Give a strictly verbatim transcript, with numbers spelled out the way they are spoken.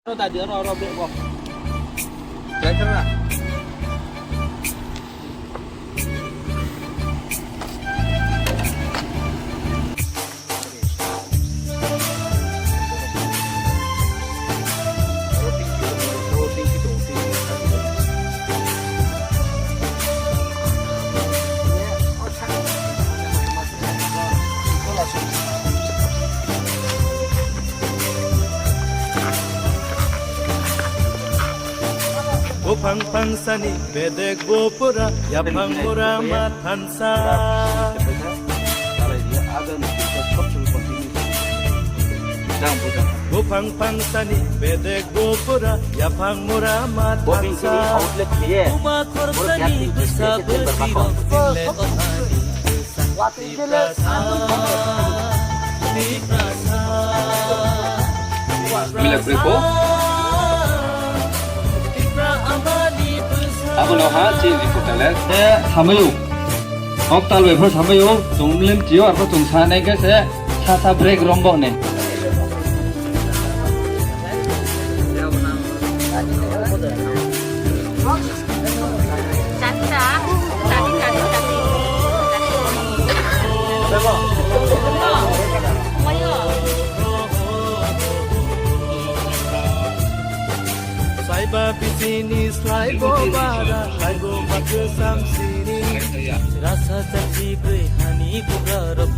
Ro tadi ro ro be bo. Driver na. Buphang phangsani bedek bo pura, yaphang mura ma thansa. Buphang phangsani bedek bo pura, yaphang mura ma thansa. Buma khorsani bwsa bwrwi rok tinle o thani. Milak Briko. Abono ha chini reporter le. Te samayo. Hok tal bai pho samayo. Chwng lim tiyo arpho chwng sa nai khe se sa sa break rombo ne. Saiba bisini slaibo bara, slaibo baksa samsini. Rasa chakri broi hani buga rok.